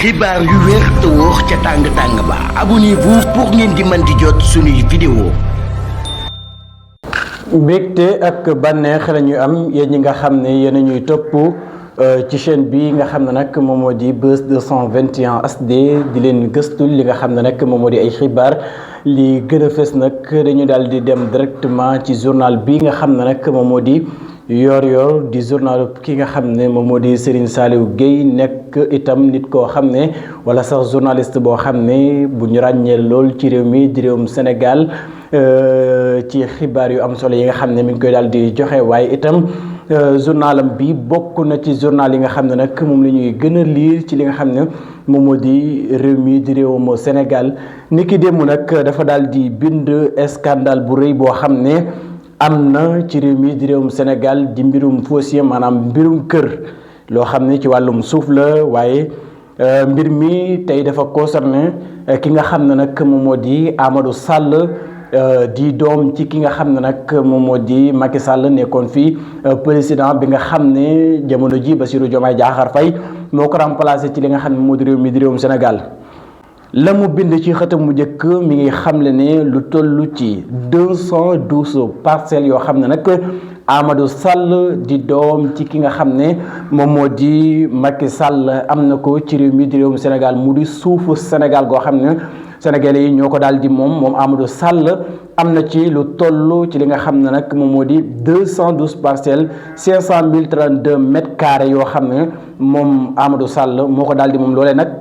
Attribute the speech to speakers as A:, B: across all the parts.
A: xibaar yu wér te wóor ca tàng-tàng ba abonnez-vous pour ngeen di mën di jot suñuy vidéo.
B: mbégte ak bànneex la ñuy am yéen ñi nga xam ne yéen a ñuy topp ci chaîne bi nga xam ne nag moom moo di Buzz 221 HD di leen gëstul li nga xam ne nag moom moo di ay xibaar li gën a fës nag dañu daal di dem directement ci journal bi nga xam ne nag moom moo di Yoor-Yoor di journal ki nga xam ne moom moo di Serigne Saliou Gueye nekk itam nit koo xam ne wala sax journaliste boo xam ne bu ñu ràññee lool ci réew mi di réewum Sénégal ci xibaar yu am solo yi nga xam ne mi ngi koy daal di joxe waaye itam journalam bi bokk na ci journal yi nga xam ne nag moom la ñuy gën a lire ci li nga xam ne moom moo di réew mi di réewum Sénégal ni ki démb nag dafa daal di bind scandale bu rëy boo xam ne am na ci réew mi di réewum Sénégal di mbirum foncier maanaam mbirum kër loo xam ne ci wàllum suuf la waaye mbir mi tey dafa concerné ki nga xam ne nag moom moo di Amadou Sall di doom ci ki nga xam ne nag moom moo di Macky Sall nekkoon fii président bi nga xam ne jamono ji Bassirou Diomaye Diakhar Faye moo ko remplacé ci li nga xam ne moo di réew mi di réewum Sénégal. la mu bind ci xëtam mu njëkk mi ngi xamle ne lu toll ci 212 parcelles yoo xam ne nag Amadou Sall di doom ci ki nga xam ne moom moo di Macky Sall am na ko ci réew mi di réewum Sénégal mu di suufu Sénégal goo xam ne Sénégalais yi ñoo ko daal di moom Amadou Sall am na ci lu toll ci li nga xam ne nag moom moo di 212 parcelles 500 032 mètres carrés yoo xam ne moom Amadou Sall moo ko daal di moom loolee nag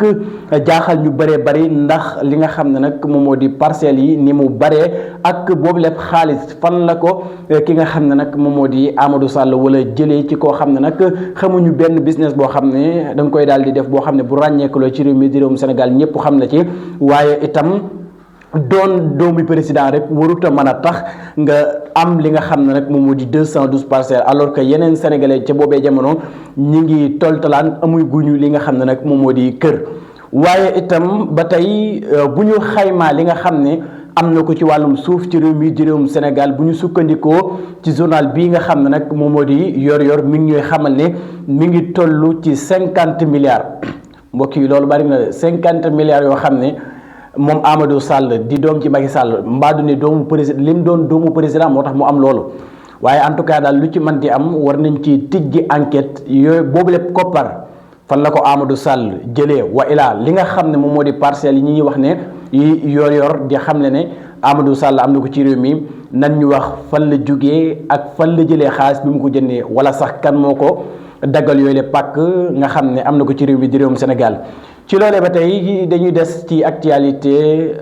B: jaaxal ñu bëree bëri ndax li nga xam ne nag moom moo di parcelles yi ni mu bëree ak boobu lépp xaalis fan la ko ki nga xam ne nag moom moo di Amadou Sall wala jëlee ci koo xam ne nag xamuñu benn business boo xam ne da nga koy daal di def boo xam ne bu ràññeekuloo ci réew mi di réewum Sénégal ñëpp xam na ci waaye itam doon doomu président rek warut a mën a tax nga am li nga xam ne nag moom moo di 212 parcelles alors que yeneen sénégalais ca boobee jamono ñi ngi toltalaan amuy guñu li nga xam ne nag moom moo di kër waaye itam ba tey bu ñu xaymaa li nga xam ne am na ko ci wàllum suuf ci réew mi di réewum Sénégal bu ñu sukkandikoo ci journal bii nga xam ne nag moom moo di Yoor-Yoor mi ngi ñuy xamal ne mi ngi toll ci 50 milliards mbokk yi loolu bari na 50 milliards yoo xam ne moom Amadou Sall di doom ci Macky Sall mbaadu ne doomu président lim doon doomu président moo tax mu am loolu waaye en tout cas daal lu ci mën di am war nañ ci tijji enquête yooyu boobu lépp koppar fan la ko Amadou Sall jëlee wa ilaa li nga xam ne moom moo di parcelles yi ñuy wax ne yi Yoor-Yoor di xam ne ne Amadou Sall am na ko ci réew mi nan ñu wax fan la jógee ak fan la jëlee xaalis bi mu ko jëndee wala sax kan moo ko daggal yooyu le pàkk nga xam ne am na ko ci réew mi di réewum Sénégal. ci loolee ba tey dañuy des ci actualité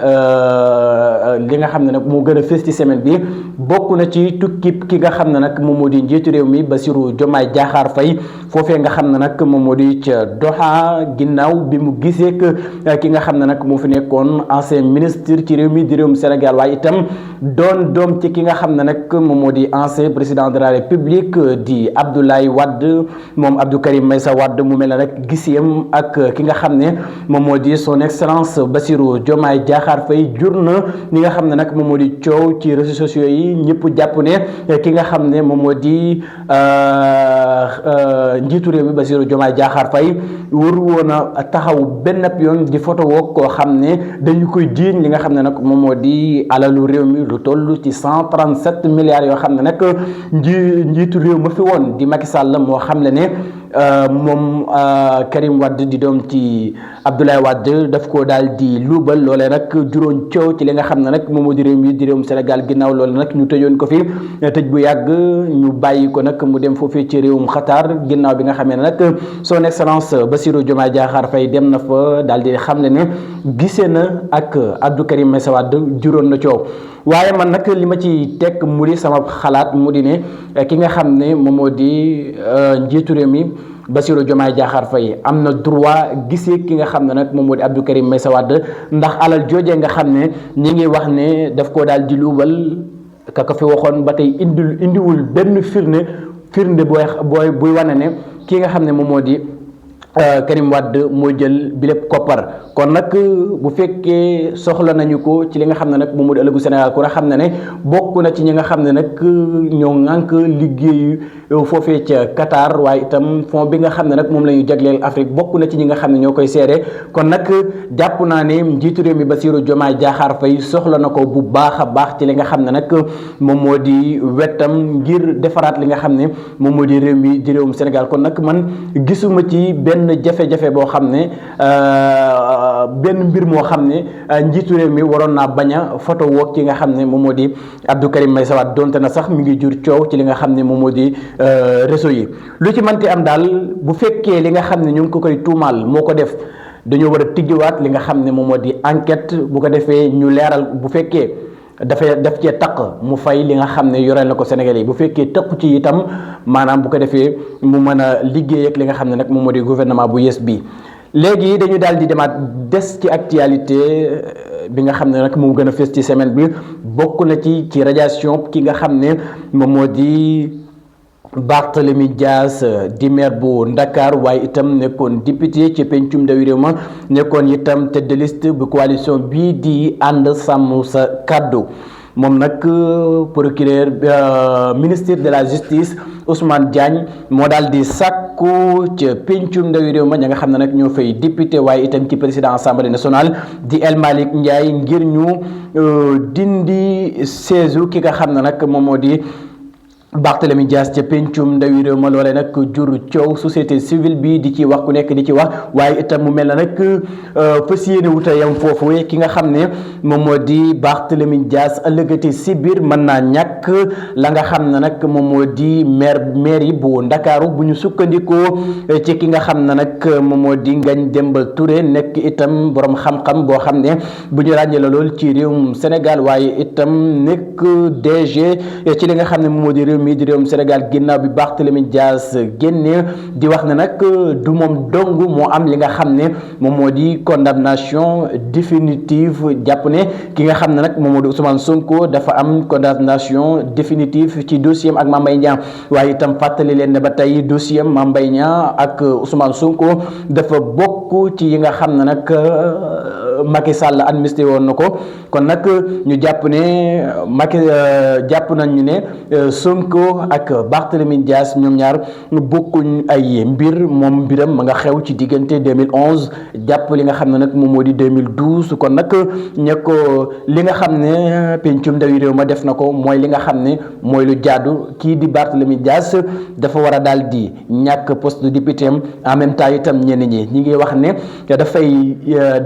B: li nga xam ne nag moo gën a fës ci semaine bi bokk na ci tukkib ki nga xam ne nag moom moo di njiitu réew mi Bassirou Diomaye Diakhar Faye foofee nga xam ne nag moom moo di ca Doha ginnaaw bi mu gisee ki nga xam ne nag moo fi nekkoon ancien ministre ci réew mi di réewum Sénégal waaye itam doom ci ki nga xam ne nag moom moo di ancien président de la République di Abdoulaye Wade moom Abdou Karim Meïssa Wade mu mel ne rek gisiyam ak ki nga xam ne moom moo di son excellence Bassirou Diomaye Diakhar Faye jur na ni nga xam ne nag moom moo di coow ci réseaux sociaux yi ñëpp jàpp ne ki nga xam ne moom moo di njiitu réew mi Bassirou Diomaye Diakhar Faye waru woon a taxaw benn yoon di photo woo koo xam ne dañu koy jiiñ li nga xam ne nag moom moo di alalu réew mi lu toll ci 137 milliards yoo xam ne nag njiitu réew ma fi woon di Macky Sall moo xam le ne moom Karim Wade di doom ci Abdoulaye Wade daf ko daal di luubal loolee nag juróon coow ci li nga xam ne nag moom moo di réew mi di réewum Sénégal ginnaaw loole nag ñu tëjoon ko fi tëj bu yàgg ñu bàyyi ko nag mu dem foofee ci réewum Qatar ginnaaw bi nga xamee ne nag son excellence Bassirou Diomaye Diakhar Faye dem na fa daal di xam ne ne gisee na ak Abdou Karim Meïssa Wade juróon na coow waaye man nag li ma ci teg mu di sama xalaat mu di ne ki nga xam ne moom moo di njiitu réew mi Bassirou Diomaye Diakhar Faye am na droit gisee ki nga xam ne nag moom moo di Abdou Karim Meïssa Wade ndax alal joojee nga xam ne ñi ngi wax ne daf koo daal di luubal kaka fi waxoon ba tey indiwul benn firnde buy wane ne ki nga xam ne moom moo di Karim Wade moo jël bi lépp koppar kon nag bu fekkee soxla nañu ko ci li nga xam ne nag moom moo di ëllëgu Sénégal ku ne xam ne ne bokk na ci ñi nga xam ne nag ñoo ŋànk liggéeyu foofee ca Qatar waaye itam fond bi nga xam ne nag moom la ñu jagleel Afrique bokk na ci ñi nga xam ne ñoo koy seere kon nag jàpp naa ne njiitu réew mi Bassirou Diomaye Diakhar Faye soxla na ko bu baax a baax ci li nga xam ne nag moom moo di wetam ngir defaraat li nga xam ne moom moo di réew mi di réewum Sénégal kon nag man gisuma ci benn jafe-jafe boo xam ne benn mbir moo xam ne njiitu réew mi waroon naa bañ a photo woog ki nga xam ne moom moo di Abdou Karim Meïssa Wade donte na sax mi ngi jur coow ci li nga xam ne moom moo di réseau yi lu ci manti am daal bu fekkee li nga xam ne ñu ngi ko koy tuumaal moo ko def dañoo war a tijjiwaat li nga xam ne moom moo di enquête bu ko defee ñu leeral bu fekkee daf cee taq mu fay li nga xam ne yoreel na ko Sénégalais yi bu fekkee tëqu ci itam maanaam bu ko defee mu mën a liggéey ak li nga xam ne nag moom moo di gouvernement bu yes bi léegi dañu daal di demaat des ci actualité bi nga xam ne nag moom gën a fës ci semaine bi bokk na ci radiation ki nga xam ne moom moo di Barthélémy Dias di maire bu Ndakaar waaye itam nekkoon député ci pencum ndawi réew ma nekkoon itam tête de liste bu coalition bii di ànd sàmm sa kàddu moom nag procureur ministre de la justice Ousmane Diagne moo daal di sàkku ca pencum ndawi réew ma ña nga xam ne nag ñoo fay député waaye itam ci président assemblée nationale di El Malick Ndiaye ngir ñu dindi siège ki nga xam ne nag moom moo di Barthélémy Dias ca pencum ndawi réew ma loolee nag jur coow société civile bi di ci wax ku nekk di ci wax waaye itam mu mel na nag fas yéene wuta yam foofu ki nga xam ne moom moo di Barthélémy Dias ëllëgati si biir mën naa ñàkk la nga xam ne nag moom moo di maire bu Ndakaaru bu ñu sukkandikoo ci ki nga xam ne nag moom moo di Ngagne Demba Touré nekk itam borom xam-xam boo xam ne bu ñu ràññee la lool ci réewum Sénégal waaye itam nekk DG ci li nga xam ne moom moo di réew mi di réewum Sénégal ginnaaw bi Barthélémy Dias génne di wax ne nag du moom dong moo am li nga xam ne moom moo di condamnation définitive jàpp ne ki nga xam ne nag moom moo di Ousmane Sonko dafa am condamnation définitive ci dossier am ak Mame Mbaye Niang waaye itam fàttali leen ne ba tey dossier am Mame Mbaye Niang ak Ousmane Sonko dafa bokk ci yi nga xam ne nag Macky Sall administré woon na ko kon nag ñu jàpp ne Macky jàpp nañu ne Sonko ak Barthélémy Dias ñoom ñaar bokkuñ ay mbir moom mbiram ma nga xew ci diggante 2011 jàpp li nga xam ne nag moom moo di 2012 kon nag ñe ko li nga xam ne pencum ndawi réew ma def na ko mooy li nga xam ne mooy lu jaadu kii di Barthélémy Dias dafa war a daal di ñàkk poste de député am en même temps itam ñenn ñi ngi wax ne dafay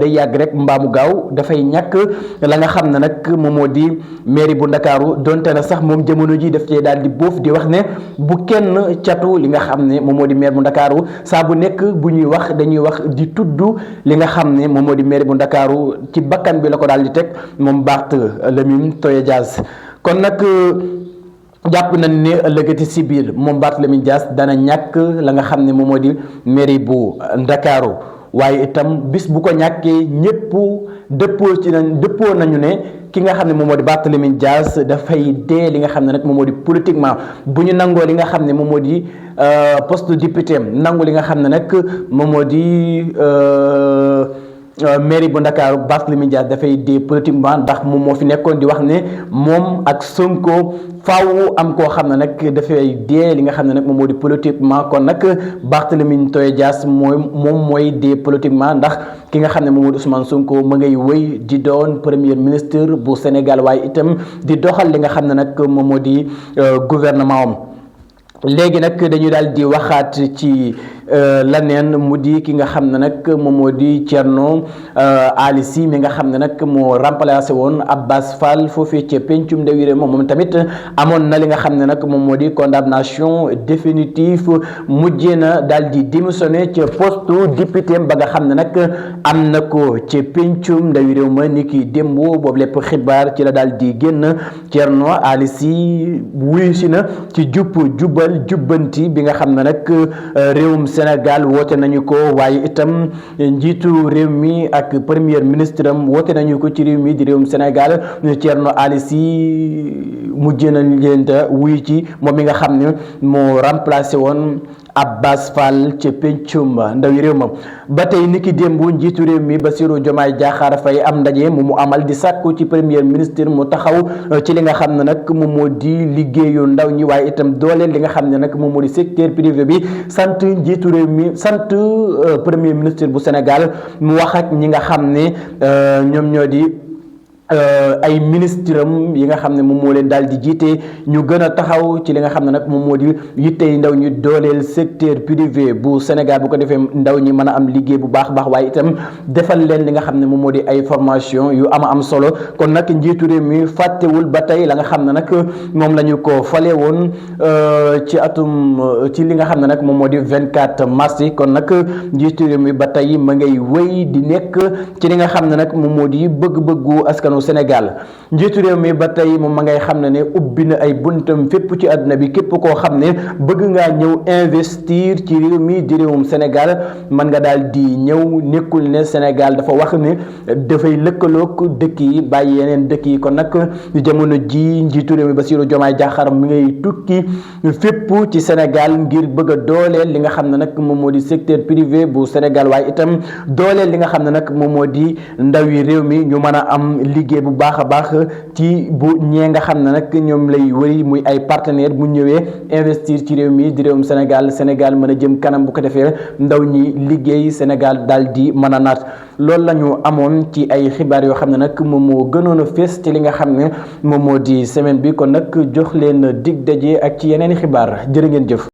B: day yàgg rek mbaamu gaaw dafay ñàkk la nga xam ne nag moom moo di mairie bu Ndakaaru donte na sax moom jamono ji daf cee daal di boof di wax ne bu kenn catu li nga xam ne moom moo di maire bu Ndakaaru saa bu nekk bu ñuy wax dañuy wax di tudd li nga xam ne moom moo di maire bu Ndakaaru ci bakkan bi la ko daal di teg moom Barthélémy Dias kon nag jàpp nañ ne ëllëgati si biir moom Barthélémy Dias dana ñàkk la nga xam ne moom moo di mairie bu Ndakaaru waaye itam bis bu ko ñàkkee ñëpp dëppoo nañu ne ki nga xam ne moom moo di Barthélémy Dias dafay dee li nga xam ne nag moom moo di politiquement bu ñu nangoo li nga xam ne moom moo di poste député nangu li nga xam ne nag moom moo di mairie bu Ndakaaru Barthélémy Dias dafay dee politiquement ndax moom moo fi nekkoon di wax ne moom ak Sonko faaw am koo xam ne nag dafay dee li nga xam ne nag moom moo di politiquement kon nag Barthélémy Dias mooy dee politiquement ndax ki nga xam ne moom moo di Ousmane Sonko ma ngay wéy di doon premier ministre bu Sénégal waaye itam di doxal li nga xam ne nag moom moo di gouvernement am léegi nag dañu daal di waxaat ci laneen mu di ki nga xam ne nag moom moo di Thierno Ali Sy mi nga xam ne nag moo remplacé woon Abbas Fall foofee ca pencum ndawi réew moom tamit amoon na li nga xam ne nag moom moo di condamnation définitive mujjee na daal di démissionné ca poste député ba nga xam ne nag am na ko ca pencum ndawi réew ma ni ki démb boobu lépp xibaar ci la daal di génn Thierno Ali Sy wuyu si na ci jubal jubbanti bi nga xam ne nag réewum Sénégal woote nañu ko waaye itam njiitu réew mi ak premier ministre am woote nañu ko ci réew mi di réewum Sénégal Thierno Ali Sy mujjee nañ leen wuyu ci moom mi nga xam ne moo remplacé woon Abbas Fall ca pencum ndawi réew ma ba tey niki démb njiitu réew mi Bassirou Diomaye Diakhar Faye am ndaje mu amal di sàkku ci premier ministre mu taxaw ci li nga xam ne nag moom moo di liggéeyu ndaw ñi waaye itam dooleel li nga xam ne nag moom moo di secteur privé bi sant njiitu réew mi sant premier ministre bu Sénégal mu wax ak ñi nga xam ne ñoom ñoo di ay ministre am yi nga xam ne moom moo leen daal di jiite ñu gën a taxaw ci li nga xam ne nag moom moo di yittey ndaw ñi dooleel secteur privé bu Sénégal bu ko defee ndaw ñi mën a am liggéey bu baax baax waaye itam defal leen li nga xam ne moom moo di ay formation yu am solo kon nag njiitu réew mi fàttewul ba tey la nga xam ne nag moom la ñu ko fale woon ci li nga xam ne nag moom moo di 24 mars yi kon nag njiitu réew mi ba tey ma ngay wéy di nekk ci li nga xam ne nag moom moo di bëgg-bëggu askanu Sénégal njiitu réew mi ba tey moom ma ngay xam ne ubbi na ay buntam fépp ci àdduna bi képp koo xam ne bëgg ngaa ñëw investir ci réew mi di réewum Sénégal mën nga daal di ñëw nekkul ne Sénégal dafa wax ne dafay lëkkaloog dëkk yi bàyyi yeneen dëkk yi kon nag jamono ji njiitu réew mi Bassirou Diomaye Diakhar mi ngay tukki fépp ci Sénégal ngir bëgg a dooleel li nga xam ne nag moom moo di secteur privé bu Sénégal waaye itam dooleel li nga xam ne nag moom moo di ndawi réew mi ñu mën a am liggéey bu baax a baax ci bu ñee nga xam ne nag ñoom lay wëri muy ay partenaire bu ñëwee investir ci réew mi di réewum Sénégal mën a jëm kanam bu ko defee ndaw ñi liggéey Sénégal daal di mën a naat loolu la ñu amoon ci ay xibaar yoo xam ne nag moom moo gënoon a fees ci li nga xam ne moom moo di semaine bi kon nag jox leen dig daje ak ci yeneen xibaar jërë ngeen jëf